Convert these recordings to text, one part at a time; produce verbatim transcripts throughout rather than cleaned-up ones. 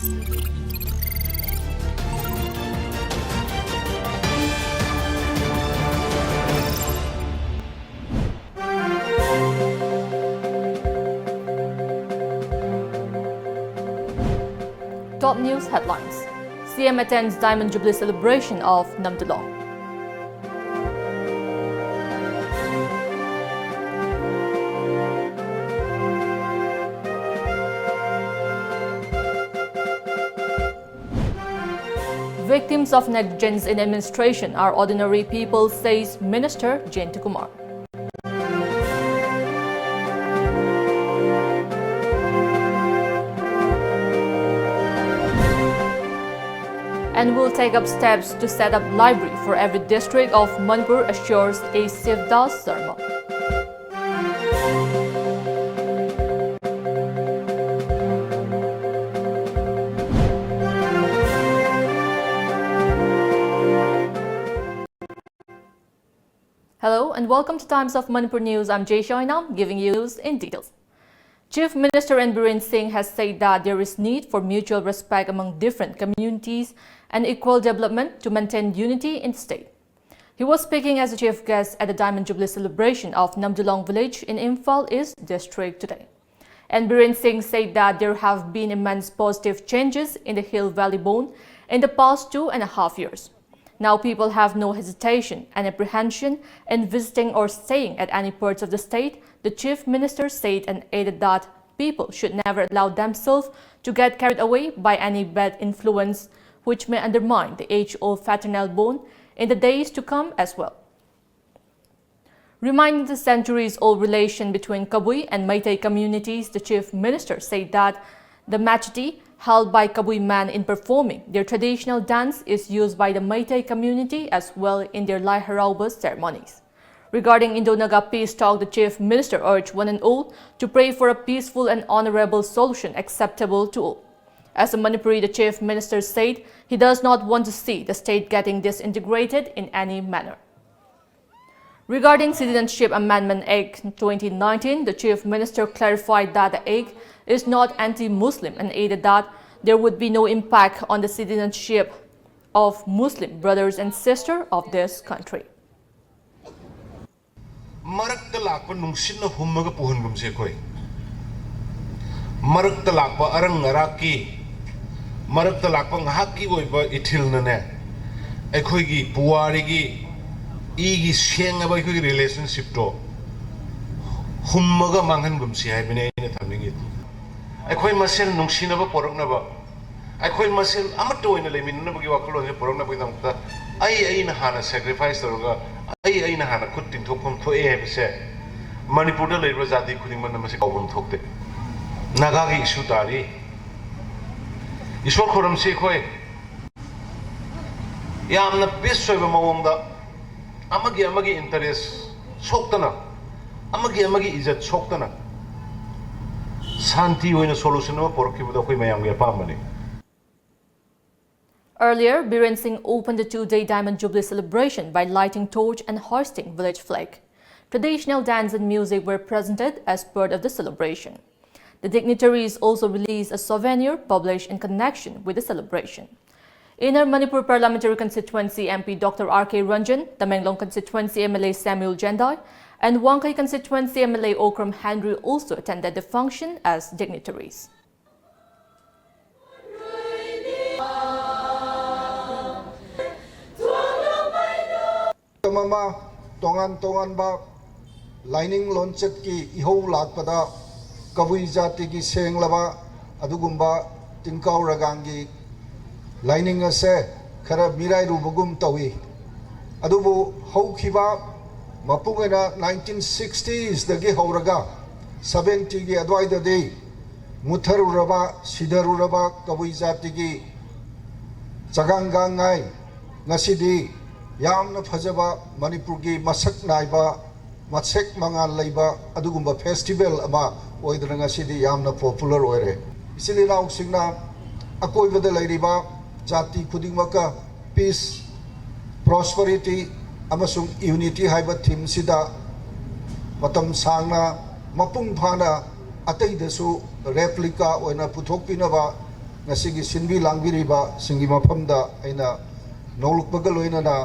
Top news headlines. C M attends Diamond Jubilee celebration of Namdolong. Victims of negligence in administration are ordinary people, says Minister Jayantakumar. And will take up steps to set up library for every district of Manipur, assures A Sivdas Sharma. Hello and welcome to Times of Manipur News. I'm Jay Shoinam, giving you news in details. Chief Minister N Biren Singh has said that there is need for mutual respect among different communities and equal development to maintain unity in the state. He was speaking as a chief guest at the Diamond Jubilee celebration of Namdolong village in Imphal East district today. N Biren Singh said that there have been immense positive changes in the Hill Valley Bund in the past two and a half years. Now people have no hesitation and apprehension in visiting or staying at any parts of the state, the chief minister said, and added that people should never allow themselves to get carried away by any bad influence which may undermine the age-old fraternal bond in the days to come as well. Reminding the centuries-old relation between Kabui and Meitei communities, the chief minister said that the machiti held by Kabui men in performing their traditional dance is used by the Meitei community as well in their Lai Harauba ceremonies. Regarding Indo-Naga peace talk, the chief minister urged one and all to pray for a peaceful and honorable solution acceptable to all. As a Manipuri, the chief minister said he does not want to see the state getting disintegrated in any manner. Regarding Citizenship Amendment Act twenty nineteen, the chief minister clarified that the act is not anti-Muslim and added that There would be no impact on the citizenship of Muslim brothers and sisters of this country. ꯃꯔꯛꯇ ꯂꯥꯛꯄ ꯅꯨꯡꯁꯤꯠꯅ ꯍꯨꯝꯃꯒ ꯄꯨꯍꯟꯒꯨꯝꯁꯦ ꯑꯩꯈꯣꯏ꯫ ꯃꯔꯛꯇ ꯂꯥꯛꯄ ꯑꯔꯪ ꯑꯔꯥꯛꯀꯤ, ꯃꯔꯛꯇ ꯂꯥꯛꯄ ꯉꯥꯏꯍꯥꯛꯀꯤ ꯑꯣꯏꯕ ꯏꯊꯤꯜꯅꯅꯦ, ꯑꯩꯈꯣꯏꯒꯤ ꯄꯨꯋꯥꯔꯤꯒꯤ ꯏꯒꯤ ꯁꯦꯡꯉꯕ ꯑꯩꯈꯣꯏꯒꯤ ꯔꯤꯂꯦꯁꯟꯁꯤꯞꯇꯣ ꯍꯨꯝꯃꯒ ꯃꯥꯡꯍꯟꯒꯨꯝꯁꯤ ꯍꯥꯏꯕꯅꯦ ꯑꯩꯅ ꯊꯝꯅꯤꯡꯉꯤꯗꯤ꯫ ꯑꯩꯈꯣꯏ ꯃꯁꯦꯜ ꯅꯨꯡꯁꯤꯅꯕ ꯄꯣꯔꯛꯅꯕ, ꯑꯩꯈꯣꯏ ꯃꯁꯦꯜ ꯑꯃꯠꯇ ꯑꯣꯏꯅ ꯂꯩꯃꯤꯟꯅꯅꯕꯒꯤ ꯋꯥꯈꯜꯂꯣꯟꯁꯦ ꯄꯨꯔꯛꯅꯕꯒꯤꯗꯃꯛꯇ ꯑꯩ ꯑꯩꯅ ꯍꯥꯟꯅ ꯁꯦꯀ꯭ꯔꯤꯐꯥꯏꯁ ꯇꯧꯔꯒ ꯑꯩ ꯑꯩꯅ ꯍꯥꯟꯅ ꯈꯨꯠ ꯇꯤꯡꯊꯣꯛꯐꯝ ꯊꯣꯛꯑꯦ ꯍꯥꯏꯕꯁꯦ ꯃꯅꯤꯄꯨꯔꯗ ꯂꯩꯔꯤꯕ ꯖꯥꯇꯤ ꯈꯨꯗꯤꯡꯃꯛꯅ ꯃꯁꯤ ꯀꯥꯎꯐꯝ ꯊꯣꯛꯇꯦ꯫ ꯅꯥꯒꯥꯒꯤ ꯏꯁꯨ ꯇꯥꯔꯤ꯫ ꯏꯁꯣꯔ ꯈꯨꯔꯨꯝꯁꯤ ꯑꯩꯈꯣꯏ꯫ ꯌꯥꯝꯅ ꯄꯤꯁ ꯑꯣꯏꯕ ꯃꯑꯣꯡꯗ ꯑꯃꯒꯤ ꯑꯃꯒꯤ ꯏꯟꯇꯔꯦꯁ ꯁꯣꯛꯇꯅ, ꯑꯃꯒꯤ ꯑꯃꯒꯤ ꯏꯖꯠ ꯁꯣꯛꯇꯅ ꯁꯥꯟꯇꯤ ꯑꯣꯏꯅ ꯁꯣꯂꯨꯁꯟ ꯑꯃ ꯄꯨꯔꯛꯈꯤꯕꯗꯣ ꯑꯩꯈꯣꯏ ꯃꯌꯥꯝꯒꯤ ꯑꯄꯥꯝꯕꯅꯤ꯫ Earlier, Biren Singh opened the two-day Diamond Jubilee celebration by lighting torch and hoisting village flag. Traditional dance and music were presented as part of the celebration. The dignitaries also released a souvenir published in connection with the celebration. Inner Manipur Parliamentary Constituency M P Doctor R K Ranjan, Tamenglong Constituency M L A Samuel Jandai, and Wangkhei Constituency M L A Okram Henry also attended the function as dignitaries. ꯃꯇꯝ ꯑꯃ ꯇꯣꯉꯥꯟ ꯇꯣꯉꯥꯟꯕ ꯂꯥꯏꯅꯤꯡ ꯂꯣꯟꯆꯠꯀꯤ ꯏꯍꯧ ꯂꯥꯛꯄꯗ ꯀꯕꯨꯏ ꯖꯥꯇꯤꯒꯤ ꯁꯦꯡꯂꯕ ꯑꯗꯨꯒꯨꯝꯕ ꯇꯤꯡꯀꯥꯎ ꯔꯒꯥꯡꯒꯤ ꯂꯥꯏꯅꯤꯡ ꯑꯁꯦ ꯈꯔ ꯃꯤꯔꯥꯏꯔꯨꯕꯒꯨꯝ ꯇꯧꯏ꯫ ꯑꯗꯨꯕꯨ ꯍꯧꯈꯤꯕ ꯃꯄꯨꯡ ꯑꯣꯏꯅ ꯅꯥꯏꯟꯇꯤꯟ ꯁꯤꯛꯁꯇꯤꯁꯇꯒꯤ ꯍꯧꯔꯒ ꯁꯕꯦꯟꯇꯤꯒꯤ ꯑꯗꯨꯋꯥꯏꯗꯗꯤ ꯃꯨꯠꯊꯔꯨꯔꯕ ꯁꯤꯊꯔꯨꯔꯕ ꯀꯕꯨꯏ ꯖꯥꯇꯤꯒꯤ ꯆꯒꯥꯡ ꯒꯥꯡꯉꯥꯏ ꯉꯁꯤꯗꯤ ꯌꯥꯝꯅ ꯐꯖꯕ ꯃꯅꯤꯄꯨꯔꯒꯤ ꯃꯁꯛ ꯅꯥꯏꯕ ꯃꯁꯦꯛ ꯃꯉꯥꯜ ꯂꯩꯕ ꯑꯗꯨꯒꯨꯝꯕ ꯐꯦꯁꯇꯤꯚꯦꯜ ꯑꯃ ꯑꯣꯏꯗꯅ ꯉꯁꯤꯗꯤ ꯌꯥꯝꯅ ꯄꯣꯄꯨꯂꯔ ꯑꯣꯏꯔꯦ꯫ ꯏꯆꯤꯜ ꯏꯅꯥꯎꯁꯤꯡꯅ ꯑꯀꯣꯏꯕꯗ ꯂꯩꯔꯤꯕ ꯖꯥꯇꯤ ꯈꯨꯗꯤꯡꯃꯛꯀ ꯄꯤꯁ, ꯄ꯭ꯔꯣꯁꯄꯔꯤꯇꯤ ꯑꯃꯁꯨꯡ ꯌꯨꯅꯤꯇꯤ ꯍꯥꯏꯕ ꯊꯤꯝꯁꯤꯗ ꯃꯇꯝ ꯁꯥꯡꯅ ꯃꯄꯨꯡ ꯐꯥꯅ ꯑꯇꯩꯗꯁꯨ ꯔꯦꯄ꯭ꯂꯤꯀꯥ ꯑꯣꯏꯅ ꯄꯨꯊꯣꯛꯄꯤꯅꯕ ꯉꯁꯤꯒꯤ ꯁꯤꯟꯕꯤ ꯂꯥꯡꯕꯤꯔꯤꯕꯁꯤꯡꯒꯤ ꯃꯐꯝꯗ ꯑꯩꯅ ꯅꯣꯡꯂꯨꯛꯄꯒ ꯂꯣꯏꯅꯅ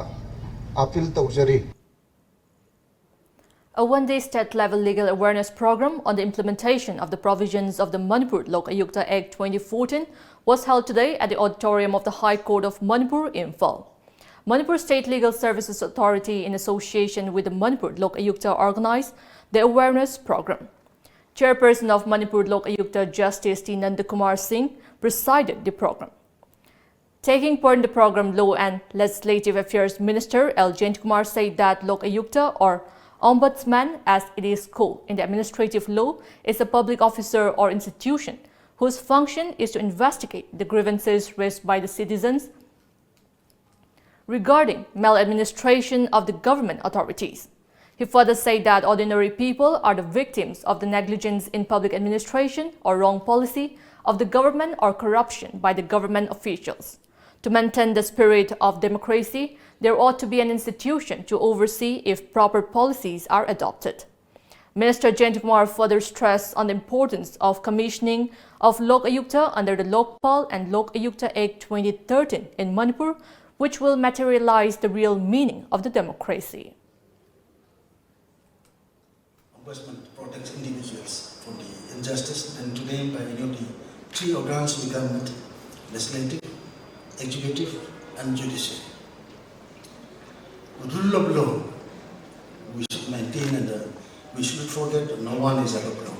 ꯑꯥꯄꯤꯜ ꯇꯧꯖꯔꯤ꯫ A one-day state-level legal awareness program on the implementation of the provisions of the Manipur Lok Ayukta Act twenty fourteen was held today at the auditorium of the High Court of Manipur, Imphal. Manipur State Legal Services Authority, in association with the Manipur Lok Ayukta, organized the awareness program. Chairperson of Manipur Lok Ayukta, Justice T Nandakumar Singh, presided the program. Taking part in the program, Law and Legislative Affairs Minister L Jayantakumar said that Lok Ayukta, or Ombudsman as it is called in the administrative law, is a public officer or institution whose function is to investigate the grievances raised by the citizens regarding maladministration of the government authorities. He further said that ordinary people are the victims of the negligence in public administration or wrong policy of the government or corruption by the government officials. To maintain the spirit of democracy, there ought to be an institution to oversee if proper policies are adopted. Minister Jayantakumar further stressed on the importance of commissioning of Lok Ayukta under the Lokpal and Lok Ayukta Act twenty thirteen in Manipur, which will materialize the real meaning of the democracy. Ombudsman protects individuals from the injustice, then today by any of the three organs of the government, legislative, executive, and judiciary. Rule of law, we should maintain, and uh, we should not forget no one is above law.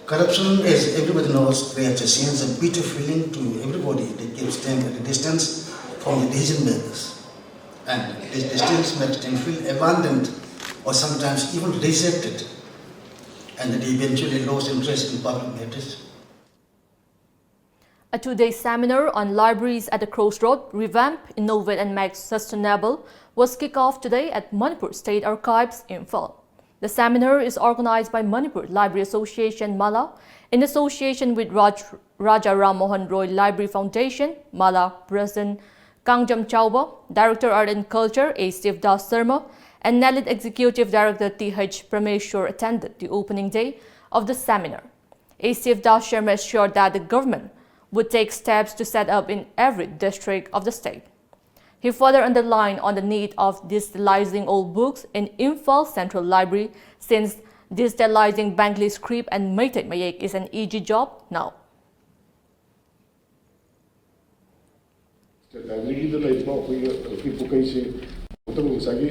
Corruption, as everybody knows, creates a sense of bitter feeling to everybody that keeps them at a distance from the decision makers. And this distance makes them feel abandoned or sometimes even rejected, and they eventually lose interest in public matters. A two-day seminar on libraries at the crossroad, Revamp, Innovate and Make Sustainable, was kicked off today at Manipur State Archives, Imphal. The seminar is organized by Manipur Library Association, MALA, in association with Raj, Raja Ram Mohan Roy Library Foundation, MALA President Kangjam Chauba, Director Art and Culture A Sivdas Sharma, and Nalit Executive Director Th Prameshwar attended the opening day of the seminar. A Sivdas Sharma assured that the government would take steps to set up in every district of the state. He further underlined on the need of digitalizing old books in Imphal Central Library, since digitalizing Bengali script and Meitei Mayek is an easy job now. State ꯂꯥꯏꯕ꯭ꯔꯦꯔꯤꯗ ꯂꯩꯔꯤꯕ ꯑꯩꯈꯣꯏꯒꯤ ꯍꯧꯖꯤꯛꯀꯤ ꯄꯨꯀꯩꯁꯤ ꯑꯃꯨꯛꯇꯪ ꯉꯁꯥꯏꯒꯤ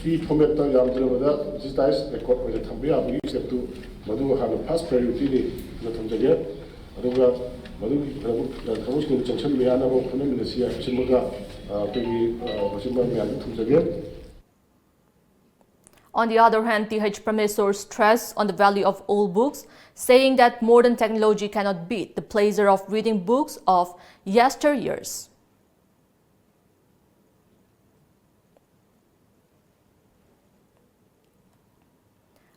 E ꯐꯣꯔꯃꯦꯠꯇ ꯌꯥꯝꯗ꯭ꯔꯕꯗ digitise record ꯑꯣꯏꯅ ꯊꯝꯕ ꯌꯥꯕꯒꯤ ꯁ꯭ꯇꯦꯞꯇꯨ ꯃꯗꯨ ꯍꯥꯟꯅ ꯐꯥꯔꯁ ꯄ꯭ꯔꯥꯏꯌꯣꯔꯤꯇꯤꯅꯤ ꯍꯥꯏꯅ ꯊꯝꯖꯒꯦ꯫ ꯑꯗꯨꯒ ꯃꯗꯨꯒꯤ ꯊꯕꯛ ꯊꯕꯛꯁꯤꯡ ꯆꯪꯁꯤꯟꯕ ꯌꯥꯅꯕ ꯍꯣꯠꯅꯃꯤꯟꯅꯁꯤ ꯍꯥꯏꯕꯁꯤꯃꯒ ꯑꯩꯈꯣꯏꯒꯤ ꯃꯁꯤꯃ ꯃꯌꯥꯝꯗ ꯊꯝꯖꯒꯦ꯫ On the other hand, Th Parameswar stressed on the value of old books, saying that modern technology cannot beat the pleasure of reading books of yesteryears.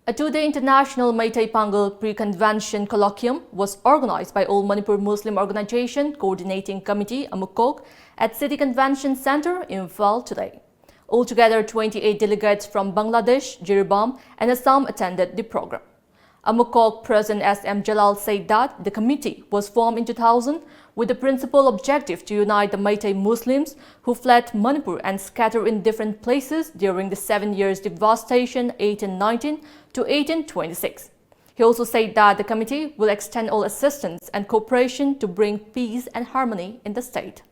A two-day international Meitei Pangal pre-convention colloquium was organized by All Manipur Muslim Organization Coordinating Committee, AMUCOC, at City Convention Centre, Imphal today. Altogether, twenty-eight delegates from Bangladesh, Jiribam, and Assam attended the program. AMUCOC President S M Jalal said that the committee was formed in two thousand with the principal objective to unite the Meitei Muslims who fled Manipur and scattered in different places during the seven years devastation eighteen nineteen to eighteen twenty-six. He also said that the committee will extend all assistance and cooperation to bring peace and harmony in the state.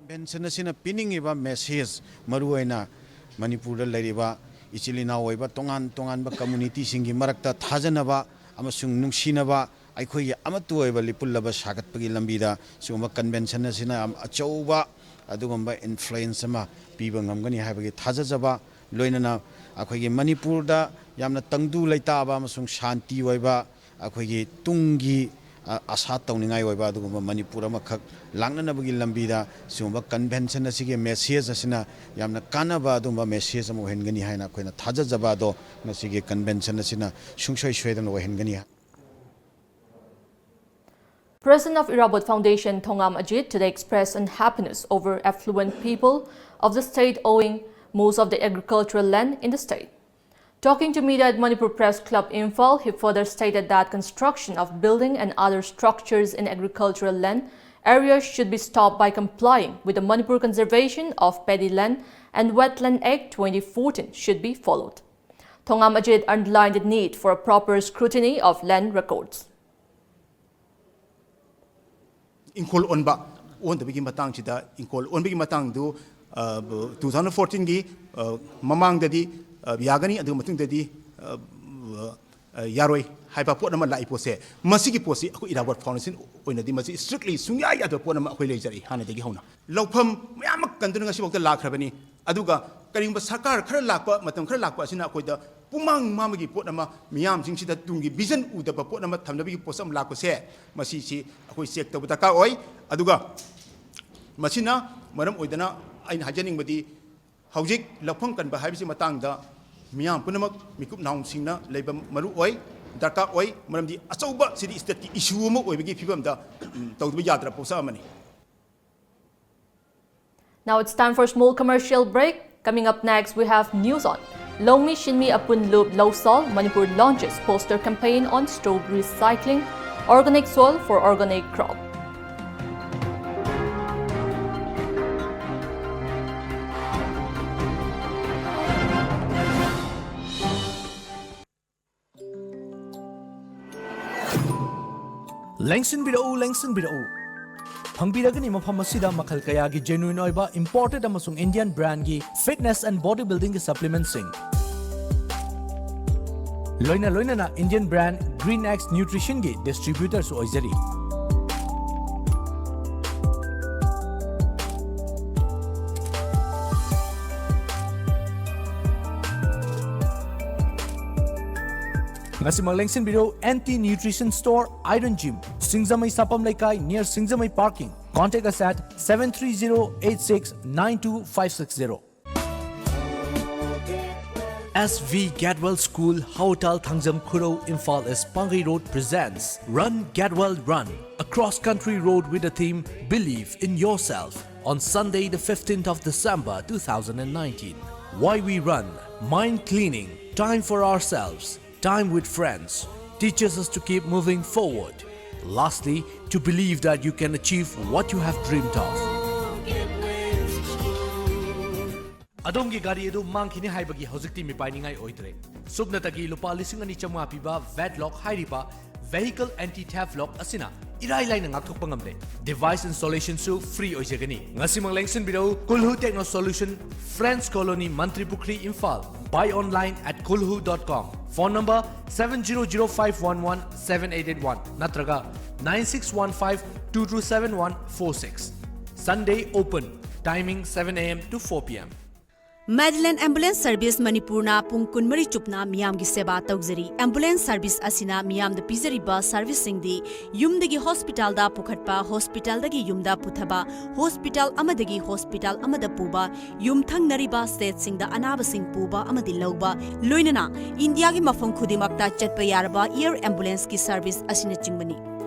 Convention ꯑꯁꯤꯅ ꯄꯤꯅꯤꯡꯉꯤꯕ message, ꯃꯔꯨꯑꯣꯏꯅ ꯃꯅꯤꯄꯨꯔꯗ ꯂꯩꯔꯤꯕ ꯏꯆꯤꯜ ꯏꯅꯥꯎ ꯑꯣꯏꯕ ꯇꯣꯉꯥꯟ ꯇꯣꯉꯥꯟꯕ ꯀꯝꯃꯨꯅꯤꯇꯤꯁꯤꯡꯒꯤ ꯃꯔꯛꯇ ꯊꯥꯖꯅꯕ ꯑꯃꯁꯨꯡ ꯅꯨꯡꯁꯤꯅꯕ, ꯑꯩꯈꯣꯏꯒꯤ ꯑꯃꯠꯇ ꯑꯣꯏꯕ ꯂꯤꯄꯨꯜ ꯑꯃ ꯁꯥꯒꯠꯄꯒꯤ ꯂꯝꯕꯤꯗ ꯁꯤꯒꯨꯝꯕ ꯀꯟꯚꯦꯟꯁꯟ ꯑꯁꯤꯅ ꯌꯥꯝ ꯑꯆꯧꯕ ꯑꯗꯨꯒꯨꯝꯕ ꯏꯟꯐ꯭ꯂꯨꯌꯦꯟꯁ ꯑꯃ ꯄꯤꯕ ꯉꯝꯒꯅꯤ ꯍꯥꯏꯕꯒꯤ ꯊꯥꯖꯖꯕ, ꯂꯣꯏꯅꯅ ꯑꯩꯈꯣꯏꯒꯤ ꯃꯅꯤꯄꯨꯔꯗ ꯌꯥꯝꯅ ꯇꯪꯗꯨ ꯂꯩꯇꯥꯕ ꯑꯃꯁꯨꯡ ꯁꯥꯟꯇꯤ ꯑꯣꯏꯕ ꯑꯩꯈꯣꯏꯒꯤ ꯇꯨꯡꯒꯤ, ꯑ, ꯑꯁꯥ ꯇꯧꯅꯤꯡꯉꯥꯏ ꯑꯣꯏꯕ ꯑꯗꯨꯒꯨꯝꯕ ꯃꯅꯤꯄꯨꯔ ꯑꯃꯈꯛ ꯂꯥꯛꯅꯅꯕꯒꯤ ꯂꯝꯕꯤꯗ ꯁꯤꯒꯨꯝꯕ ꯀꯟꯚꯦꯟꯁꯟ ꯑꯁꯤꯒꯤ ꯃꯦꯁꯦꯖ ꯑꯁꯤꯅ ꯌꯥꯝꯅ ꯀꯥꯟꯅꯕ ꯑꯗꯨꯒꯨꯝꯕ ꯃꯦꯁꯦꯖ ꯑꯃ ꯑꯣꯏꯍꯟꯒꯅꯤ ꯍꯥꯏꯅ ꯑꯩꯈꯣꯏꯅ ꯊꯥꯖꯖꯕ ꯑꯗꯣ ꯉꯁꯤꯒꯤ ꯀꯟꯚꯦꯟꯁꯟ ꯑꯁꯤꯅ ꯁꯨꯡꯁꯣꯏ ꯁꯣꯏꯗꯅ ꯑꯣꯏꯍꯟꯒꯅꯤ꯫ President of Irabot Foundation, Thongam Ajit, today expressed unhappiness over affluent people of the state owing most of the agricultural land in the state. Talking to media at Manipur Press Club Imphal, he further stated that construction of building and other structures in agricultural land areas should be stopped by complying with the Manipur Conservation of Paddy Land and Wetland Act twenty fourteen should be followed. Thongam Ajit underlined the need for a proper scrutiny of land records. ꯏꯪꯈꯣꯜ ꯑꯣꯟꯕ, ꯑꯣꯟꯗꯕꯒꯤ ꯃꯇꯥꯡꯁꯤꯗ, ꯏꯪꯈꯣꯜ ꯑꯣꯟꯕꯒꯤ ꯃꯇꯥꯡꯗꯨ, ꯑ, two thousand fourteen ꯒꯤ, ꯑ, ꯃꯃꯥꯡꯗꯗꯤ, ꯑ, ꯌꯥꯒꯅꯤ, ꯑꯗꯨꯒ ꯃꯇꯨꯡꯗꯗꯤ, ꯑ, ꯑ, ꯌꯥꯔꯣꯏ ꯍꯥꯏꯕ ꯄꯣꯠ ꯑꯃ ꯂꯥꯛꯏ ꯄꯣꯠꯁꯦ, ꯃꯁꯤꯒꯤ ꯄꯣꯠꯁꯤ ꯑꯩꯈꯣꯏ ꯏꯔꯥꯕꯣꯠ ꯐꯥꯎꯟꯗꯦꯁꯟ ꯑꯣꯏꯅꯗꯤ ꯃꯁꯤ strictly ꯁꯨꯡꯌꯥ ꯌꯥꯗꯕ ꯄꯣꯠ ꯑꯃ ꯑꯩꯈꯣꯏ ꯂꯩꯖꯔꯛꯏ ꯍꯥꯟꯅꯗꯒꯤ ꯍꯧꯅ꯫ ꯂꯧꯐꯝ ꯃꯌꯥꯝ ꯑꯃ ꯀꯟꯗꯨꯅ ꯉꯁꯤꯐꯥꯎꯗ ꯂꯥꯛꯈ꯭ꯔꯕꯅꯤ꯫ ꯑꯗꯨꯒ ꯀꯔꯤꯒꯨꯝꯕ ꯁꯔꯀꯥꯔ ꯈꯔ ꯂꯥꯛꯄ, ꯃꯇꯝ ꯈꯔ ꯂꯥꯛꯄ ꯑꯁꯤꯅ ꯑꯩꯈꯣꯏꯗ ꯄꯨꯡꯃꯥꯡ ꯃꯥꯡꯕꯒꯤ ꯄꯣꯠ ꯑꯃ, ꯃꯤꯌꯥꯝꯁꯤꯡꯁꯤꯗ ꯇꯨꯡꯒꯤ vision ꯎꯗꯕ ꯄꯣꯠ ꯑꯃ ꯊꯝꯅꯕꯒꯤ ꯄꯣꯠꯁꯛ ꯑꯃ ꯂꯥꯛꯄꯁꯦ, ꯃꯁꯤꯁꯤ ꯑꯩꯈꯣꯏ check ꯇꯧꯕ ꯗꯔꯀꯥꯔ ꯑꯣꯏ꯫ ꯑꯗꯨꯒ ꯃꯁꯤꯅ ꯃꯔꯝ ꯑꯣꯏꯗꯅ ꯑꯩꯅ ꯍꯥꯏꯖꯅꯤꯡꯕꯗꯤ, ꯍꯧꯖꯤꯛ ꯂꯧꯐꯝ ꯀꯟꯕ ꯍꯥꯏꯕꯁꯤ ꯃꯇꯥꯡꯗ ꯃꯤꯌꯥꯝ ꯄꯨꯝꯅꯃꯛ ꯃꯤꯀꯨꯞ ꯅꯥꯍꯣꯡꯁꯤꯡꯅ ꯂꯩꯕ ꯃꯔꯨ ꯑꯣꯏ, ꯗꯔꯀꯥꯔ ꯑꯣꯏ꯫ ꯃꯔꯝꯗꯤ ꯑꯆꯧꯕ ꯁꯤꯗꯤ state ꯀꯤ issue ꯑꯃ ꯑꯣꯏꯕꯒꯤ ꯐꯤꯕꯝꯗ, ꯎꯝ, ꯇꯧꯗꯕ ꯌꯥꯗ꯭ꯔꯕ ꯄꯣꯠꯁꯛ ꯑꯃꯅꯤ꯫ Now it's time for a small commercial break. Coming up next, we have news on Longmi Shinmi Apunlup Lousol, Manipur launches poster campaign on strawberry cycling, organic soil for organic crop. ꯂꯦꯡꯁꯤꯟꯕꯤꯔꯛꯎ, ꯂꯦꯡꯁꯤꯟꯕꯤꯔꯛꯎ꯫ ꯐꯪꯕꯤꯔꯒꯅꯤ ꯃꯐꯝ ꯑꯁꯤꯗ ꯃꯈꯜ ꯀꯌꯥꯒꯤ genuine ꯑꯣꯏꯕ imported ꯑꯃꯁꯨꯡ Indian brand ꯒꯤ fitness and body building ꯒꯤ supplement ꯁꯤꯡ꯫ ꯂꯣꯏꯅ ꯂꯣꯏꯅꯅ Indian brand Green X Nutrition ꯒꯤ distributor ꯁꯨ ꯑꯣꯏꯖꯔꯤ꯫ ꯉꯁꯤꯃꯛ ꯂꯦꯡꯁꯤꯟꯕꯤꯔꯣ, Anti Nutrition Store, Iron Gym, ꯁꯤꯡꯖꯃꯩ ꯁꯥꯄꯝ ꯂꯩꯀꯥꯏ, near Singjamei parking. Contact us at seven three zero eight six nine two five six zero. S V Gadwal School, Howtal Thangjam Khurou, Imphal East, Pangai Road presents Run Gadwal Run, a cross-country road with the theme Believe in Yourself, on Sunday, the fifteenth of December two thousand and nineteen. Why we run? Mind cleaning, Time for ourselves, time with friends, teaches us to keep moving forward. Lastly, to believe that you can achieve what you have dreamed of. ꯑꯗꯣꯝꯒꯤ ꯒꯥꯔꯤ ꯑꯗꯨ ꯃꯥꯡꯈꯤꯅꯤ ꯍꯥꯏꯕꯒꯤ ꯍꯧꯖꯤꯛꯇꯤ ꯃꯤꯄꯥꯏꯅꯤꯡꯉꯥꯏ ꯑꯣꯏꯗ꯭ꯔꯦ꯫ ꯁꯨꯞꯅꯇꯒꯤ ꯂꯨꯄꯥ ꯂꯤꯁꯤꯡ ꯑꯅꯤ ꯆꯥꯝꯃꯉꯥ ꯄꯤꯕ ꯚꯦꯠ ꯂꯣꯛ ꯍꯥꯏꯔꯤꯕ Vehicle Anti Theft Lock ꯑꯁꯤꯅ ꯏꯔꯥꯏ ꯂꯥꯏꯅ ꯉꯥꯛꯊꯣꯛꯄ ꯉꯝꯂꯦ꯫ Device installation ꯁꯨ free ꯑꯣꯏꯖꯒꯅꯤ꯫ ꯉꯁꯤꯃꯛ ꯂꯦꯡꯁꯤꯟꯕꯤꯔꯛꯎ, ꯀꯨꯜꯍꯨ Techno Solution, Friends Colony, ꯃꯟꯇ꯭ꯔꯤ ꯄꯨꯈ꯭ꯔꯤ, Imphal. Buy online at kulhu dot com. Phone number seven zero zero five one one seven eight eight one ꯅꯠꯇ꯭ꯔꯒ nine six one five two two seven one four six. Sunday open. Timing seven A M to four P M. Madeline Ambulance Service ꯃꯅꯤꯄꯨꯔꯅ ꯄꯨꯡ ꯀꯨꯟꯃꯔꯤ ꯆꯨꯞꯅ ꯃꯤꯌꯥꯝꯒꯤ ꯁꯦꯕꯥ ꯇꯧꯖꯔꯤ꯫ Ambulance service ꯑꯁꯤꯅ ꯃꯤꯌꯥꯝꯗ ꯄꯤꯖꯔꯤꯕ service ꯁꯤꯡꯗꯤ ꯌꯨꯝꯗꯒꯤ hospital ꯗ ꯄꯨꯈꯠꯄ, hospital ꯗꯒꯤ ꯌꯨꯝꯗ ꯄꯨꯊꯕ, hospital ꯑꯃꯗꯒꯤ hospital ꯑꯃꯗ ꯄꯨꯕ, ꯌꯨꯝꯊꯪꯅꯔꯤꯕ state ꯁꯤꯡꯗ ꯑꯅꯥꯕꯁꯤꯡ ꯄꯨꯕ ꯑꯃꯗꯤ ꯂꯧꯕ, ꯂꯣꯏꯅꯅ ꯏꯟꯗꯤꯌꯥꯒꯤ ꯃꯐꯝ ꯈꯨꯗꯤꯡꯃꯛꯇ ꯆꯠꯄ ꯌꯥꯔꯕ air ambulance ꯀꯤ service ꯑꯁꯤꯅꯆꯤꯡꯕꯅꯤ꯫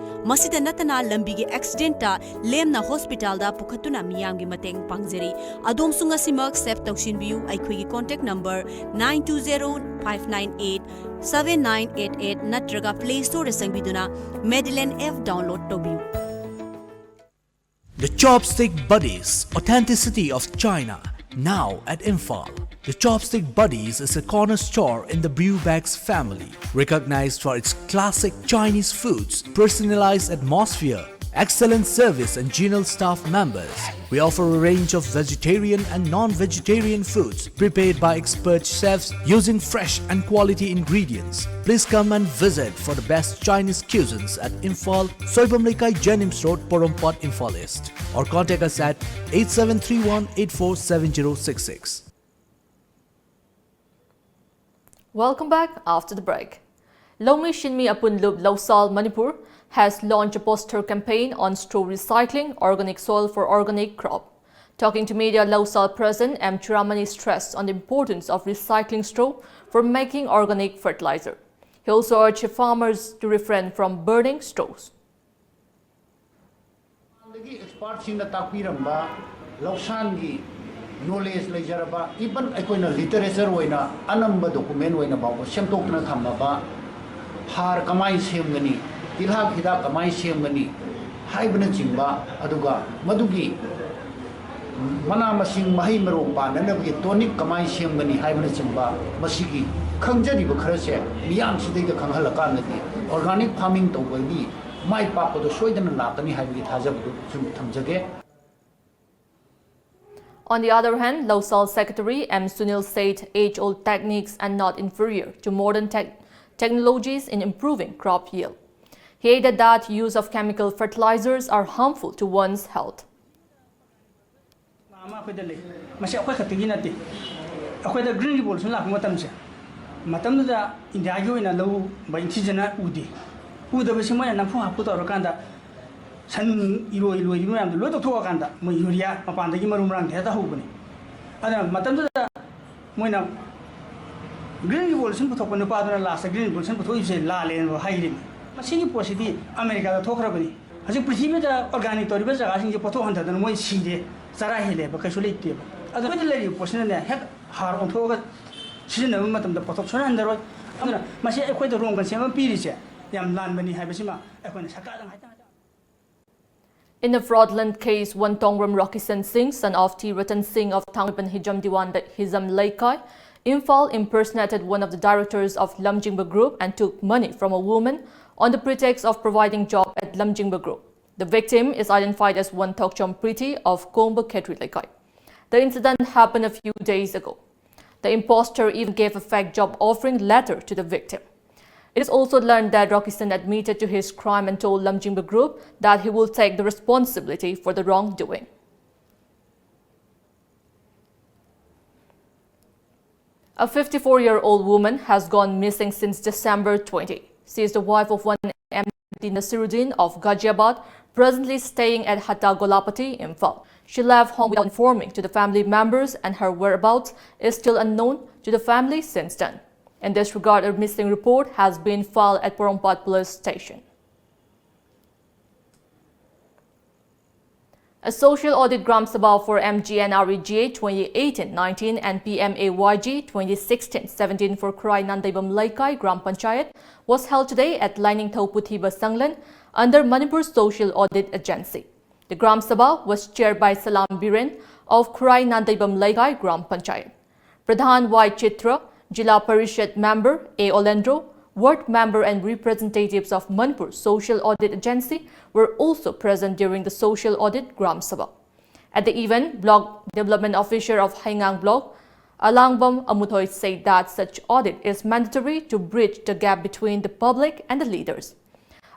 ꯃꯁꯤꯗ ꯅꯠꯇꯅ ꯂꯝꯕꯤꯒꯤ accident ꯇ ꯂꯦꯝꯅ hospital ꯗ ꯄꯨꯈꯠꯇꯨꯅ ꯃꯤꯌꯥꯝꯒꯤ ꯃꯇꯦꯡ ꯄꯥꯡꯖꯔꯤ꯫ ꯑꯗꯣꯝꯁꯨ ꯉꯁꯤꯃꯛ save ꯇꯧꯁꯤꯟꯕꯤꯌꯨ꯫ ꯑꯩꯈꯣꯏꯒꯤ contact number nine two zero five nine eight seven nine eight eight ꯅꯠꯇ꯭ꯔꯒ Play Store ꯗ ꯆꯪꯕꯤꯗꯨꯅ Madeline app download ꯇꯧꯕꯤꯌꯨ꯫ The Chopstick Buddies, authenticity of China, now at Imphal. The Chopstick Buddies is a corner store in the Brewbags family, recognized for its classic Chinese foods, personalized atmosphere, excellent service and genial staff members. We offer a range of vegetarian and non-vegetarian foods prepared by expert chefs using fresh and quality ingredients. Please come and visit for the best Chinese cuisines at Imphal, Soibam Leikai, JNIMS Road, Porompat, Imphal East. Or contact us at eight seven three one eight four seven zero six six. Welcome back after the break. Laumi Shinmi Apunlup Lausal Manipur has launched a poster campaign on straw recycling, organic soil for organic crop. Talking to media, Lausal President M Churamani stressed on the importance of recycling straw for making organic fertilizer. He also urged farmers to refrain from burning straws. ꯃꯃꯥꯡꯗꯒꯤ expert ꯁꯤꯡꯅ ꯇꯥꯛꯄꯤꯔꯝꯕ ꯂꯧꯁꯥꯟꯒꯤ Knowledge ꯂꯩꯖꯔꯕ, even ꯑꯩꯈꯣꯏꯅ literature ꯑꯣꯏꯅ ꯑꯅꯝꯕ document ꯑꯣꯏꯅ ꯐꯥꯎꯕ ꯁꯦꯝꯗꯣꯛꯇꯨꯅ ꯊꯝꯃꯕ, ꯍꯥꯔ ꯀꯃꯥꯏꯅ ꯁꯦꯝꯒꯅꯤ, ꯇꯤꯜꯍꯥꯠ ꯍꯤꯗꯥꯛ ꯀꯃꯥꯏꯅ ꯁꯦꯝꯒꯅꯤ ꯍꯥꯏꯕꯅꯆꯤꯡꯕ, ꯑꯗꯨꯒ ꯃꯗꯨꯒꯤ ꯃꯅꯥ ꯃꯁꯤꯡ ꯃꯍꯩ ꯃꯔꯣꯡ ꯄꯥꯟꯅꯅꯕꯒꯤ tonic ꯀꯃꯥꯏꯅ ꯁꯦꯝꯒꯅꯤ ꯍꯥꯏꯕꯅꯆꯤꯡꯕ, ꯃꯁꯤꯒꯤ ꯈꯪꯖꯔꯤꯕ ꯈꯔꯁꯦ ꯃꯤꯌꯥꯝꯁꯤꯗꯩꯗ ꯈꯪꯍꯜꯂꯀꯥꯟꯗꯗꯤ organic farming ꯇꯧꯕꯒꯤ ꯃꯥꯏ ꯄꯥꯛꯄꯗꯣ ꯁꯣꯏꯗꯅ ꯂꯥꯛꯀꯅꯤ ꯍꯥꯏꯕꯒꯤ ꯊꯥꯖꯕꯗꯨ ꯁꯨꯝ ꯊꯝꯖꯒꯦ꯫ On the other hand, Lausal Secretary M Sunil said age-old techniques are not inferior to modern tech- technologies in improving crop yield. He added that use of chemical fertilizers are harmful to one's health. ꯑꯃ ꯑꯩꯈꯣꯏꯗ ꯂꯩ꯫ ꯃꯁꯤ ꯑꯩꯈꯣꯏ ꯈꯛꯇꯒꯤ ꯅꯠꯇꯦ꯫ ꯑꯩꯈꯣꯏꯗ Green Revolution ꯂꯥꯛꯄ ꯃꯇꯝꯁꯦ, ꯃꯇꯝꯗꯨꯗ ꯏꯟꯗꯤꯌꯥꯒꯤ ꯑꯣꯏꯅ ꯂꯧ ꯎꯕ ꯏꯟꯊꯤꯖꯅ ꯎꯗꯦ꯫ ꯎꯗꯕꯁꯤ ꯃꯣꯏꯅ ꯅꯝꯐꯨ ꯍꯥꯐꯨ ꯇꯧꯔꯀꯥꯟꯗ ꯁꯟ ꯏꯔꯣꯏ ꯂꯣꯏꯕ ꯃꯌꯥꯝꯗꯣ ꯂꯣꯏ ꯇꯧꯊꯣꯛꯑꯀꯥꯟꯗ ꯃꯣꯏ ꯌꯨꯔꯤꯌꯥ ꯃꯄꯥꯟꯗꯒꯤ ꯃꯔꯨ ꯃꯔꯥꯡꯗ ꯍꯦꯛꯇ ꯍꯧꯕꯅꯤ꯫ ꯑꯗꯨꯅ ꯃꯇꯝꯗꯨꯗ ꯃꯣꯏꯅ Green Revolution ꯄꯨꯊꯣꯛꯄ ꯅꯨꯄꯥꯗꯨꯅ last Green Revolution ꯄꯨꯊꯣꯛꯏꯁꯦ ꯂꯥꯜꯂꯦꯅ ꯍꯥꯏꯔꯤꯅꯤ꯫ ꯃꯁꯤꯒꯤ ꯄꯣꯠꯁꯤꯗꯤ ꯑꯃꯦꯔꯤꯀꯥꯗ ꯊꯣꯛꯈ꯭ꯔꯕꯅꯤ꯫ ꯍꯧꯖꯤꯛ ꯄ꯭ꯔꯤꯊꯤꯕꯤꯗ organic ꯇꯧꯔꯤꯕ ꯖꯒꯥꯁꯤꯡꯁꯦ ꯄꯣꯠꯊꯣꯛ ꯍꯟꯊꯗꯅ ꯃꯣꯏ ꯁꯤꯔꯦ, ꯆꯔꯥ ꯍꯦꯜꯂꯦꯕ, ꯀꯩꯁꯨ ꯂꯩꯇꯦꯕ꯫ ꯑꯗꯣ ꯑꯩꯈꯣꯏꯗ ꯂꯩꯔꯤꯕ ꯄꯣꯠꯁꯤꯅꯅꯦ ꯍꯦꯛ ꯍꯥꯔ ꯑꯣꯟꯊꯣꯛꯑꯒ ꯁꯤꯖꯤꯟꯅꯕ ꯃꯇꯝꯗ ꯄꯣꯠꯊꯣꯛ ꯁꯨꯡꯍꯟ ꯍꯟꯊꯔꯣꯏ꯫ ꯑꯗꯨꯅ ꯃꯁꯤ ꯑꯩꯈꯣꯏꯗ ꯔꯣꯡ ꯀꯟꯁꯦꯞ ꯑꯃ ꯄꯤꯔꯤꯁꯦ ꯌꯥꯝ ꯂꯥꯟꯕꯅꯤ ꯍꯥꯏꯕꯁꯤꯃ ꯑꯩꯈꯣꯏꯅ ꯁꯔꯀꯥꯔꯗ ꯉꯥꯏꯇꯪ In a fraudulent case, one Tongrom Rocky Sen Singh, son of T Ratan Singh of Thangban Hijam Diwan Hizam Leikai, Imphal, impersonated one of the directors of Lamjingba Group and took money from a woman on the pretext of providing job at Lamjingba Group. The victim is identified as one Thokchom Priti of Kongba Khetri Leikai. The incident happened a few days ago. The imposter even gave a fake job offering letter to the victim. It is also learned that Rocky Sen admitted to his crime and told Lamjingba Group that he will take the responsibility for the wrongdoing. A fifty-four-year-old woman has gone missing since December twenty. She is the wife of one M D Nasiruddin of Ghaziabad, presently staying at Hatta Golapati, Imphal. She left home without informing to the family members, and her whereabouts is still unknown to the family since then. In this regard, a missing report has been filed at Porompat Police Station. A social audit Gram Sabha for M G N R E G A twenty eighteen nineteen and P M A Y G twenty sixteen seventeen for Khurai Nandeibam Leikai Gram Panchayat was held today at Lainingthou Puthiba Sanglen under Manipur Social Audit Agency. The Gram Sabha was chaired by Salam Biren of Khurai Nandeibam Leikai Gram Panchayat. Pradhan Y Chitra, Jila Parishad member A Olendro, ward member and representatives of Manipur Social Audit Agency were also present during the social audit Gram Sabha. At the event, Block Development Officer of Heingang Block, Alangbam Amuthoi, said that such audit is mandatory to bridge the gap between the public and the leaders.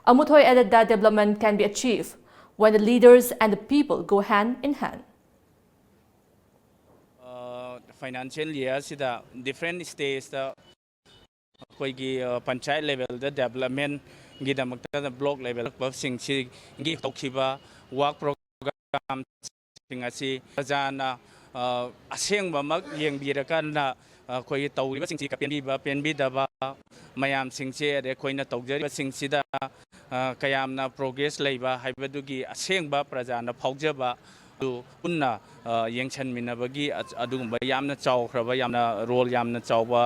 Amuthoi added that development can be achieved when the leaders and the people go hand in hand. Financial year ꯑꯁꯤꯗ different stageꯇ ꯑꯩꯈꯣꯏꯒꯤ panchayat levelꯗ developmentꯒꯤꯗꯃꯛꯇ block levelꯁꯤꯡꯁꯤꯒꯤ ꯇꯧꯈꯤꯕ work programꯁꯤꯡ ꯑꯁꯤ ꯄ꯭ꯔꯖꯥꯅ ꯑꯁꯦꯡꯕꯃꯛ ꯌꯦꯡꯕꯤꯔꯀꯥꯟꯗ ꯑꯩꯈꯣꯏꯒꯤ ꯇꯧꯔꯤꯕꯁꯤꯡꯁꯤ ꯄꯦꯟꯕꯤꯕ ꯄꯦꯟꯕꯤꯗꯕ ꯃꯌꯥꯝꯁꯤꯡꯁꯦ ꯑꯗꯩ ꯑꯩꯈꯣꯏꯅ ꯇꯧꯖꯔꯤꯕꯁꯤꯡꯁꯤꯗ ꯀꯌꯥꯝꯅ progress ꯂꯩꯕ ꯍꯥꯏꯕꯗꯨꯒꯤ ꯑꯁꯦꯡꯕ ꯄ꯭ꯔꯖꯥꯅ ꯐꯥꯎꯖꯕ ꯑꯗꯨ ꯄꯨꯟꯅ ꯌꯦꯡꯁꯟꯃꯤꯟꯅꯕꯒꯤ ꯑꯗꯨꯒꯨꯝꯕ ꯌꯥꯝꯅ ꯆꯥꯎꯈ꯭ꯔꯕ ꯌꯥꯝꯅ role ꯌꯥꯝꯅ ꯆꯥꯎꯕ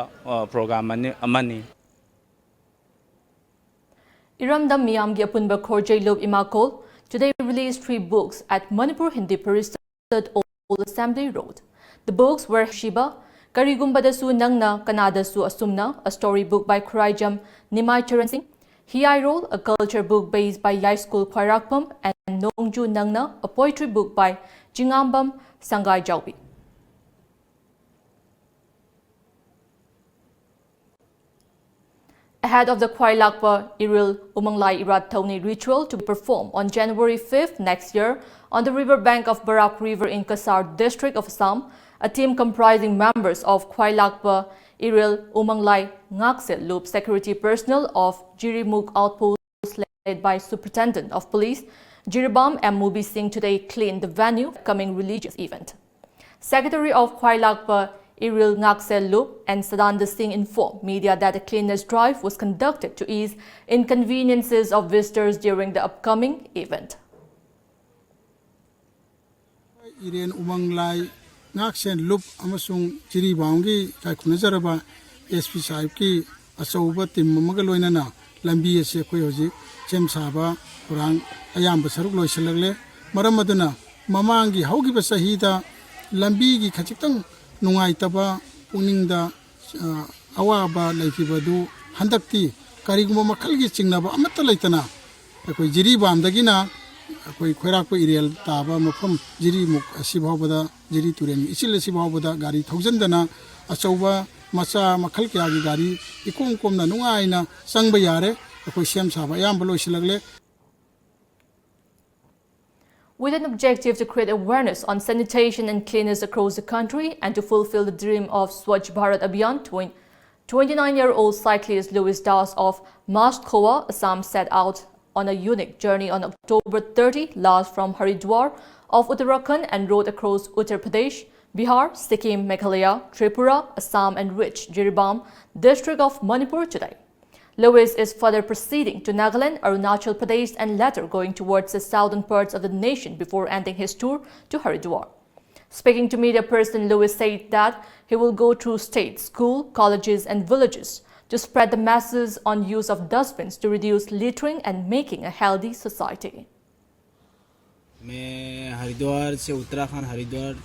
program ꯑꯃꯅꯤ꯫ ꯏꯔꯝꯗꯝ ꯃꯤꯌꯥꯝꯒꯤ ꯑꯄꯨꯟꯕ ꯈꯣꯔꯖꯩꯂꯨꯞ ꯏꯃꯥꯀꯣꯜ today released three books at Manipur Hindi Parishad Old Assembly Road. The books were Shiba, ꯀꯔꯤꯒꯨꯝꯕꯗꯁꯨ ꯅꯪꯅ ꯀꯅꯥꯗꯁꯨ ꯑꯁꯨꯝꯅ, a story book by Khuraijam Nimai Charan Singh, Hiyairol, a culture book based by Yaischool Khwairakhpam, and Nongju Nangna, a poetry book by Chingambam Sangai Jaobi. Ahead of the Khwailakpa Iril Umanglai Irat Thauni ritual to be performed on January fifth next year on the river bank of Barak River in Cachar district of Assam, a team comprising members of Khwailakpa Iril Umanglai Ngakse Lup security personnel of Jirimukh outpost led by Superintendent of Police Jiribam M Mubi Singh today cleaned the venue for the coming religious event. Secretary of Khwailakpa Iril Ngakse Lup and Sadanda Singh informed media that a cleanliness drive was conducted to ease inconveniences of visitors during the upcoming event. ꯏꯔꯦꯟ, ꯎꯃꯪ ꯂꯥꯏ, ꯉꯥꯛꯁꯦꯟ ꯂꯨꯞ ꯑꯃꯁꯨꯡ ꯖꯤꯔꯤꯕꯥꯝꯒꯤ ꯏꯀꯥꯏ ꯈꯨꯝꯅꯖꯔꯕ S P ꯁꯥꯍꯦꯕꯀꯤ ꯑꯆꯧꯕ team ꯑꯃꯒ ꯂꯣꯏꯅꯅ ꯂꯝꯕꯤ ꯑꯁꯤ ꯑꯩꯈꯣꯏ ꯍꯧꯖꯤꯛ ꯁꯦꯝ ꯁꯥꯕ ꯊꯧꯔꯥꯡ ꯑꯌꯥꯝꯕ ꯁꯔꯨꯛ ꯂꯣꯏꯁꯤꯜꯂꯛꯂꯦ꯫ ꯃꯔꯝ ꯑꯗꯨꯅ ꯃꯃꯥꯡꯒꯤ ꯍꯧꯈꯤꯕ ꯆꯍꯤꯗ ꯂꯝꯕꯤꯒꯤ ꯈꯖꯤꯛꯇꯪ ꯅꯨꯡꯉꯥꯏꯇꯕ, ꯄꯨꯛꯅꯤꯡꯗ ꯑ, ꯑꯋꯥꯕ ꯂꯩꯈꯤꯕꯗꯨ ꯍꯟꯗꯛꯇꯤ ꯀꯔꯤꯒꯨꯝꯕ ꯃꯈꯜꯒꯤ ꯆꯤꯡꯅꯕ ꯑꯃꯠꯇ ꯂꯩꯇꯅ ꯑꯩꯈꯣꯏ ꯖꯤꯔꯤꯕꯥꯝꯗꯒꯤꯅ ꯑꯩꯈꯣꯏ ꯈꯣꯏꯔꯥꯛꯄ ꯏꯔꯦꯜ ꯇꯥꯕ ꯃꯐꯝ ꯖꯤꯔꯤꯃꯨꯛ ꯑꯁꯤ ꯐꯥꯎꯕꯗ, ꯖꯤꯔꯤ ꯇꯨꯔꯦꯟꯒꯤ ꯏꯆꯤꯜ ꯑꯁꯤ ꯐꯥꯎꯕꯗ ꯒꯥꯔꯤ ꯊꯧꯖꯤꯟꯗꯅ ꯑꯆꯧꯕ ꯃꯆꯥ ꯃꯈꯜ ꯀꯌꯥꯒꯤ ꯒꯥꯔꯤ ꯏꯀꯣꯝ ꯀꯣꯝꯅ ꯅꯨꯡꯉꯥꯏꯅ ꯆꯪꯕ ꯌꯥꯔꯦ꯫ ꯑꯩꯈꯣꯏ ꯁꯦꯝ ꯁꯥꯕ ꯑꯌꯥꯝꯕ ꯂꯣꯏꯁꯤꯜꯂꯛꯂꯦ꯫ With an objective to create awareness on sanitation and cleanliness across the country and to fulfill the dream of Swachh Bharat Abhiyan, twenty-nine-year-old cyclist Louis Das of Mastkhowa, Assam, set out on a unique journey on October thirty last from Haridwar of Uttarakhand and rode across Uttar Pradesh, Bihar, Sikkim, Meghalaya, Tripura, Assam, and reached Jiribam district of Manipur today. Louis is further proceeding to Nagaland, Arunachal Pradesh, and later going towards the southern parts of the nation before ending his tour to Haridwar. Speaking to media person, Louis said that he will go through state, school, colleges, and villages to spread the message on use of dustbins to reduce littering and making a healthy society. मैं हरिद्वार से, उत्तराखंड हरिद्वार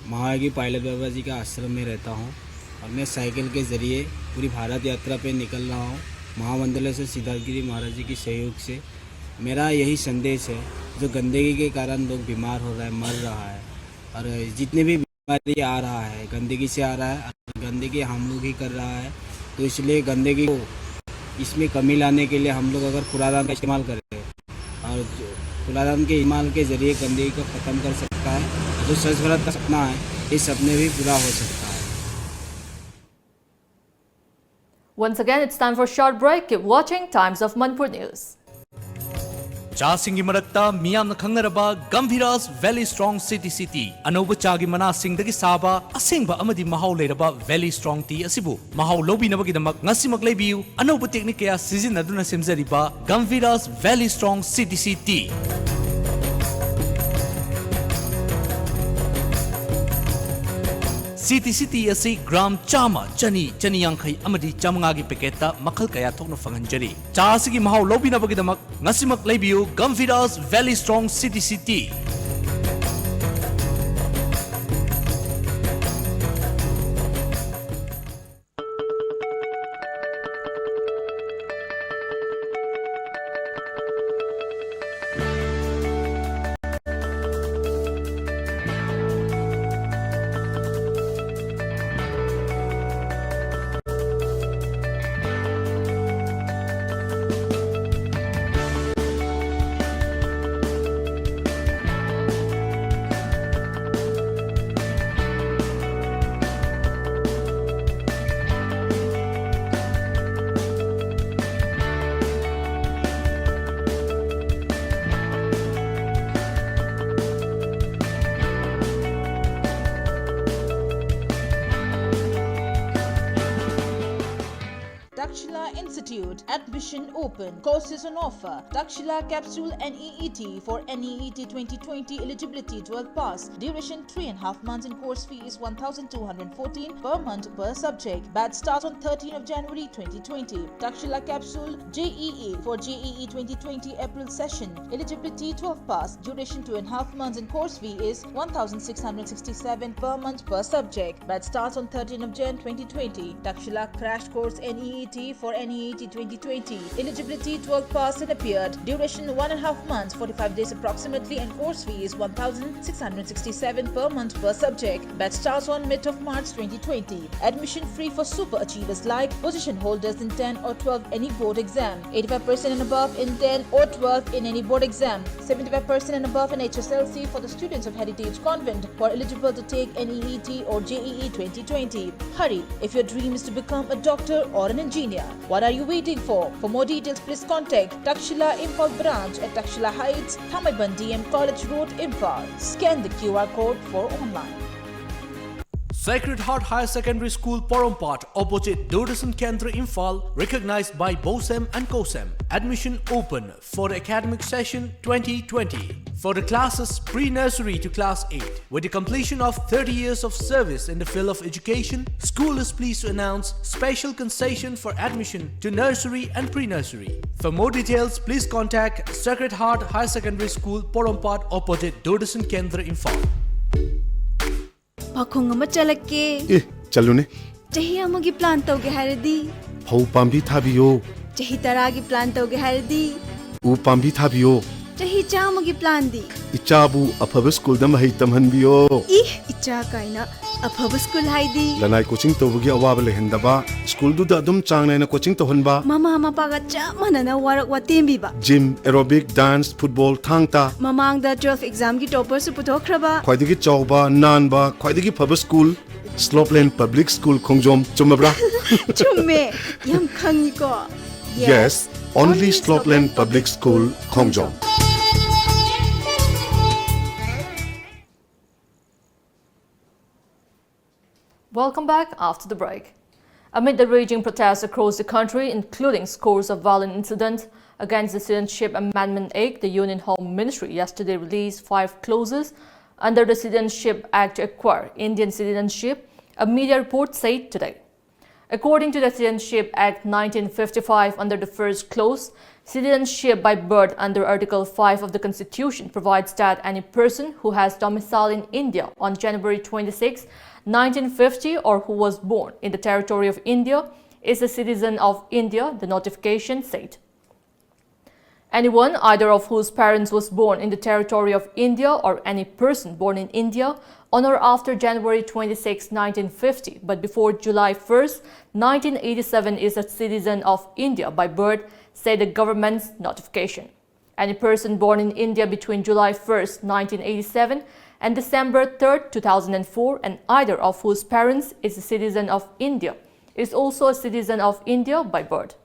महायोगी pilot बाबा जी का आश्रम में रहता हूँ और मैं साइकिल के ज़रिए पूरी भारत यात्रा पे निकल रहा हूँ। महामंडलेश्वर सिद्धार्थगिरी महाराज जी के सहयोग से। मेरा यही संदेश है, जो गंदगी के कारण लोग बीमार हो रहा है, मर रहा है, और जितने भी बीमारी आ रहा है, गंदगी से आ रहा है, और गंदगी हम लोग ही कर रहा है। तो इसलिए गंदगी को, इसमें कमी लाने के लिए हम लोग अगर कूड़ादान का इस्तेमाल करें और कूड़ादान के इस्तेमाल के ज़रिए गंदगी को ख़त्म कर सकता है, जो स्वच्छ भारत का सपना है, ये सपने भी पूरा हो सकता है। Once again, it's time for a short break. Keep watching Times of Manipur News. ꯆꯥꯁꯤꯡꯒꯤ ꯃꯔꯛꯇ ꯃꯤꯌꯥꯝꯅ ꯈꯪꯅꯔꯕ ꯒꯝꯚꯤꯔꯥꯁ valley strong city C T. ꯑꯅꯧꯕ ꯆꯥꯒꯤ ꯃꯅꯥꯁꯤꯡꯗꯒꯤ ꯁꯥꯕ ꯑꯁꯦꯡꯕ ꯑꯃꯗꯤ ꯃꯍꯥꯎ ꯂꯩꯔꯕ ꯚꯦꯂꯤ ꯁ꯭ꯇ꯭ꯔꯣꯡ ꯇꯤ ꯑꯁꯤꯕꯨ ꯃꯍꯥꯎ ꯂꯧꯕꯤꯅꯕꯒꯤꯗꯃꯛ ꯉꯁꯤꯃꯛ ꯂꯩꯕꯤꯌꯨ꯫ ꯑꯅꯧꯕ ꯇꯦꯛꯅꯤꯛ ꯀꯌꯥ ꯁꯤꯖꯤꯟꯅꯗꯨꯅ ꯁꯦꯝꯖꯔꯤꯕ ꯒꯝꯚꯤꯔꯥꯁ valley strong city C T. CTC Tea ꯑꯁꯤ ꯒ꯭ꯔꯥꯝ ꯆꯥꯝꯃ, ꯆꯅꯤ, ꯆꯅꯤ ꯌꯥꯡꯈꯩ ꯑꯃꯗꯤ ꯆꯥꯃꯉꯥꯒꯤ ꯄꯦꯀꯦꯠꯇ ꯃꯈꯜ ꯀꯌꯥ ꯊꯣꯛꯅ ꯐꯪꯍꯟꯖꯔꯤ꯫ ꯆꯥ ꯑꯁꯤꯒꯤ ꯃꯍꯥꯎ ꯂꯧꯕꯤꯅꯕꯒꯤꯗꯃꯛ ꯉꯁꯤꯃꯛ ꯂꯩꯕꯤꯌꯨ Gumvida's Valley Strong CTC Tea꯫ Takshila Institute, admission open, courses on offer. Takshila Capsule NEET for NEET twenty twenty, eligibility twelve pass, duration three and a half months and course fee is one thousand two hundred fourteen per month per subject. Batch starts on thirteenth of January twenty twenty. Takshila Capsule JEE for JEE twenty twenty April session, eligibility twelve pass, duration two and a half months and course fee is one thousand six hundred sixty-seven per month per subject. Batch starts on thirteenth of Jan twenty twenty. Takshila Crash Course NEET for NEET twenty twenty. Eligibility twelve pass and appeared. Duration one and a half months, forty-five days approximately, and course fee is one thousand six hundred sixty-seven per month per subject. Batch starts on mid of March twenty twenty. Admission free for super achievers like position holders in ten or twelve any board exam, eighty-five percent and above in ten or twelve in any board exam, seventy-five percent and above in HSLC for the students of Heritage Convent who are eligible to take NEET or JEE twenty twenty. Hurry, if your dream is to become a doctor or an engineer, what are you waiting for? For more details, please contact Takshila Imphal branch at Takshila Heights, Thamaiban DM College Road, Imphal. Scan the QR code for online. Sacred Heart Higher Secondary School, Porompat, opposite Doordarshan Kendra, Imphal, recognized by BOSEM and COSEM. Admission open for the academic session twenty twenty. For the classes pre-nursery to class eight, with the completion of thirty years of service in the field of education, school is pleased to announce special concession for admission to nursery and pre-nursery. For more details, please contact Sacred Heart Higher Secondary School, Porompat, opposite Doordarshan Kendra, Imphal. ꯄꯥꯈꯣꯡ ꯑꯃ ꯆꯠꯂꯛꯀꯦ꯫ ꯑꯦ, ꯆꯠꯂꯨꯅꯦ꯫ ꯆꯍꯤ ꯑꯃꯒꯤ plan ꯇꯧꯒꯦ ꯍꯥꯏꯔꯗꯤ? ꯐꯧ ꯄꯥꯝꯕꯤ ꯊꯥꯕꯤꯌꯣ꯫ ꯆꯍꯤ ꯇꯔꯥꯒꯤ plan ꯇꯧꯒꯦ ꯍꯥꯏꯔꯗꯤ? ꯎ ꯄꯥꯝꯕꯤ ꯊꯥꯕꯤꯌꯣ꯫ ꯆꯍꯤ ꯆꯥꯝꯃꯒꯤ planꯗꯤ? ꯏꯆꯥꯕꯨ ꯑꯐꯕ ꯁ꯭ꯀꯨꯜꯗ ꯃꯍꯩ ꯇꯝꯍꯟꯕꯤꯌꯣ꯫ ꯏ, ꯏꯆꯥ ꯀꯥꯏꯅ꯫ ꯑꯐꯕ ꯁ꯭ꯀꯨꯜ ꯍꯥꯏꯗꯤ? ꯂꯅꯥꯏ coaching ꯇꯧꯕꯒꯤ ꯑꯋꯥꯕ ꯂꯩꯍꯟꯗꯕ, ꯁ꯭ꯀꯨꯜꯗꯨꯗ ꯑꯗꯨꯝ ꯆꯥꯡ ꯅꯥꯏꯅ coaching ꯇꯧꯍꯟꯕ꯫ ꯃꯃꯥ ꯃꯄꯥꯒ ꯆꯞ ꯃꯥꯟꯅꯅ work ꯋꯥꯇꯦꯝꯕꯤꯕ꯫ Gym, aerobic, dance, football, ꯊꯥꯡ ꯇꯥ꯫ ꯃꯃꯥꯡꯗ twelve examꯒꯤ topperꯁꯨ ꯄꯨꯊꯣꯛꯈ꯭ꯔꯕ꯫ ꯈ꯭ꯋꯥꯏꯗꯒꯤ ꯆꯥꯎꯕ, ꯅꯥꯟꯕ, ꯈ꯭ꯋꯥꯏꯗꯒꯤ ꯐꯕ school, Slopeland Public School ꯈꯣꯡꯖꯣꯝ꯫ ꯆꯨꯝꯃꯕ꯭ꯔꯥ? ꯆꯨꯝꯃꯦ, ꯌꯥꯝ ꯈꯪꯉꯤꯀꯣ꯫ Yes, only Slopeland Public School Khongjom. Welcome back after the break. Amid the raging protests across the country, including scores of violent incidents against the Citizenship Amendment Act, the Union Home Ministry yesterday released five clauses under the Citizenship Act to acquire Indian citizenship, a media report said today. According to the Citizenship Act nineteen fifty-five, under the first clause, citizenship by birth under Article five of the Constitution provides that any person who has domicile in India on January twenty-sixth, nineteen fifty, or who was born in the territory of India is a citizen of India, the notification said. Anyone, either of whose parents was born in the territory of India, or any person born in India on or after January twenty-sixth, nineteen fifty, but before July first, nineteen eighty-seven, is a citizen of India by birth, said the government's notification. Any person born in India between July first, nineteen eighty-seven and December third, two thousand four, and either of whose parents is a citizen of India, is also a citizen of India by birth.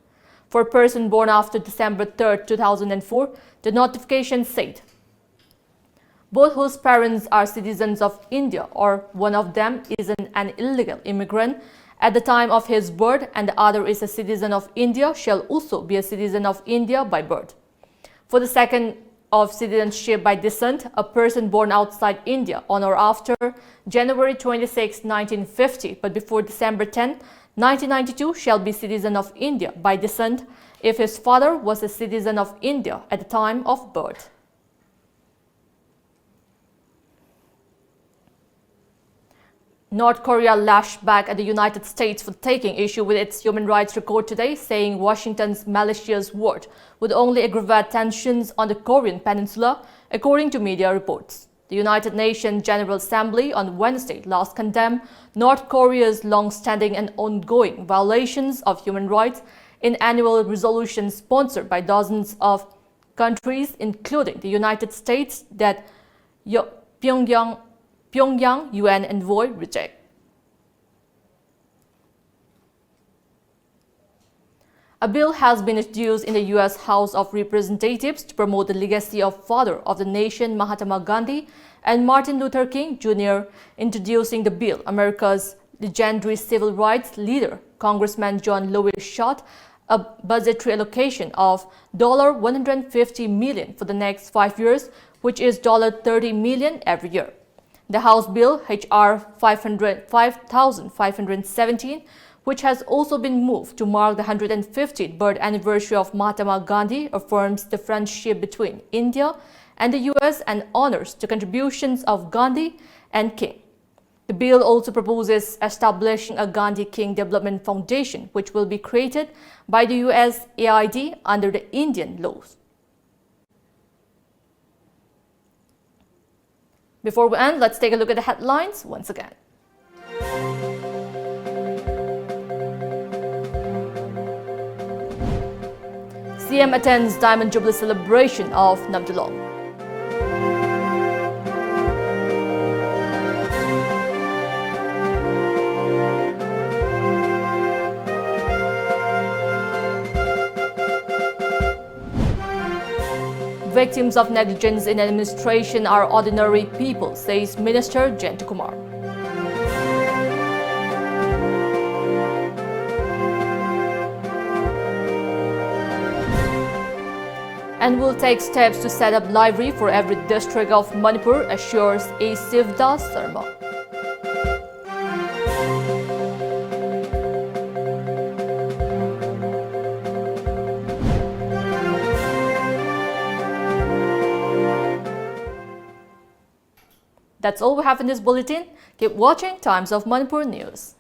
For a person born after December third, two thousand four, the notification said, both whose parents are citizens of India or one of them is an, an illegal immigrant at the time of his birth and the other is a citizen of India shall also be a citizen of India by birth. For the second of citizenship by descent, a person born outside India on or after January twenty-sixth, nineteen fifty, but before December tenth, nineteen ninety-two, shall be citizen of India by descent if his father was a citizen of India at the time of birth. North Korea lashed back at the United States for taking issue with its human rights record today, saying Washington's malicious word would only aggravate tensions on the Korean peninsula, according to media reports. The United Nations General Assembly on Wednesday last condemned North Korea's long-standing and ongoing violations of human rights in annual resolutions sponsored by dozens of countries, including the United States, that Yo- Pyongyang, Pyongyang U N envoy reject. A bill has been introduced in the U S House of Representatives to promote the legacy of father of the nation Mahatma Gandhi and Martin Luther King Junior Introducing the bill, America's legendary civil rights leader, Congressman John Lewis, shot a budgetary allocation of one hundred fifty million for the next five years, which is thirty million every year. The House Bill H R five hundred, five thousand five hundred seventeen, which has also been moved to mark the hundred and fiftieth birth anniversary of Mahatma Gandhi, affirms the friendship between India and the U S and honors the contributions of Gandhi and King. The bill also proposes establishing a Gandhi King Development Foundation, which will be created by the U S A I D under the Indian laws. Before we end, let's take a look at the headlines once again. C M attends Diamond Jubilee celebration of Namdolong. Victims of negligence in administration are ordinary people, says Minister Jayantakumar. And will take steps to set up library for every district of Manipur, assures A Sivdas Sharma. That's all we have in this bulletin. Keep watching Times of Manipur News.